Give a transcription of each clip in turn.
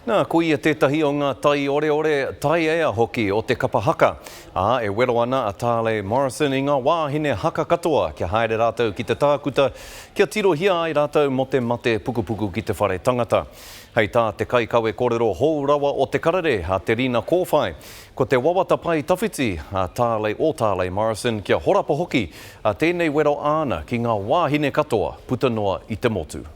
Nā, ko ia tētahi o ngā taioreore, taiea hoki o te kapa haka, ā, e wero ana a Tarley Morrison i ngā wāhine haka katoa kia haere rātou ki te tākuta kia tirohia ai rātou mō te mate pukupuku ki te whare tangata. Hei tā te kaikawe kōrero hou rawa o Te Karere, a Te Rina Kōwhai, ko te wawata pae tawhiti a Tarley o Tarley Morrison kia horapa hoki a tēnei wero āna ki ngā wāhine katoa puta noa i te motu.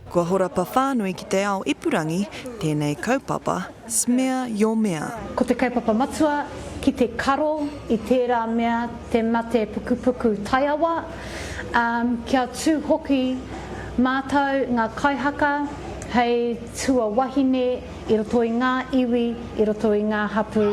Kua horapa whānui ki te ao ipurangi tēnei kaupapa Smear Your Mea. Ko te kaupapa matua ki te karo i tērā mea te mate pukupuku taiawa, ā, kia tū hoki mātou ngā kaihaka hei tuawahine i roto i ngā iwi, i roto i ngā hapū.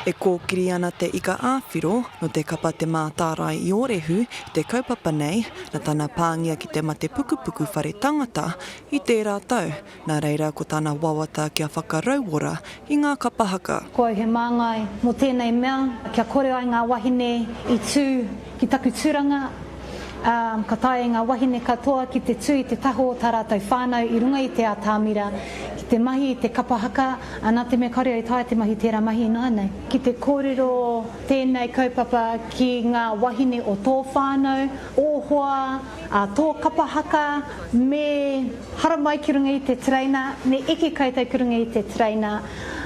E kōkiri ana te ika ā-whiro nō te kapa Te Mātārae i Ōrehu i te kaupapa nei, nā tana pāngia ki te mate pukupuku whare tangata i tērā tau, nā reira ko tana wawata kia whakarauora i ngā kapa haka. Ko au he māngai mō tēnei mea, kia kore ai ngā wahine i tū ki taku tūranga, ā, ka taea e ngā wahine katoa ki te tū i te taha o tā rātou whānau i runga i te atamira, ki te mahi i te kapa haka, ā, nā te mea kāore au i taea te mahi tērā mahi ināianei. Ki te kōrero tēnei kaupapa ki ngā wahine o tō whānau, ō hoa, ā, tō kapa haka, me haramai ki runga i te tereina, me eke koutou ki runga i te tereina,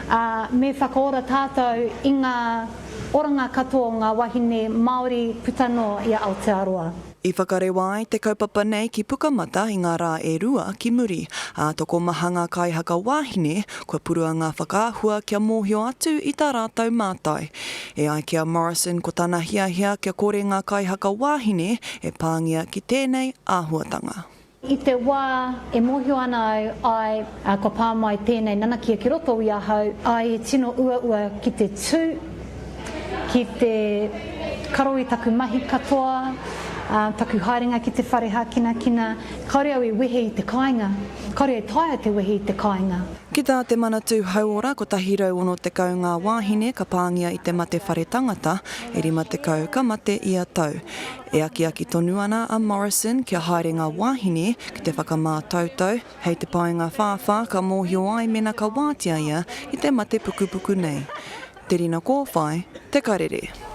ā, me whakaora tātou i ngā oranga katoa o ngā wahine Māori puta noa i a Aotearoa. I whakarewa ai te kaupapa nei ki Pukamata i ngā rā e rua ki muri, ā, tokomaha ngā kaihaka wāhine kua purua ngā whakaahua kia mōhio atu i tā rātou mātai. E ai ki a Morrison ko tana hiahia kia kore ngā kaihaka wāhine e pāngia ki tēnei āhuatanga. I te wā e mōhio ana au, āe, kua pā mai tēnei nanakia ki roto i ahau, āe, he tino uaua ki te tū, ki te karo i taku mahi katoa, taku haerenga ki te whare hākinakina, kāore au i wehe i te kāinga, kāore e taea te wehe i te kāinga. Ki tā te Manatū Hauora, 160 ngā wāhine ka pāngia i te mate whare tangata, e 50 ka mate ia tau. E akiaki tonu ana a Morrison kia haere ngā wāhine ki te whakamātautau, hei te paengawhāwhā ka mōhio ai mena ka wātea ia i te mate pukupuku nei. Te Rina Kōwhai, Te Karere.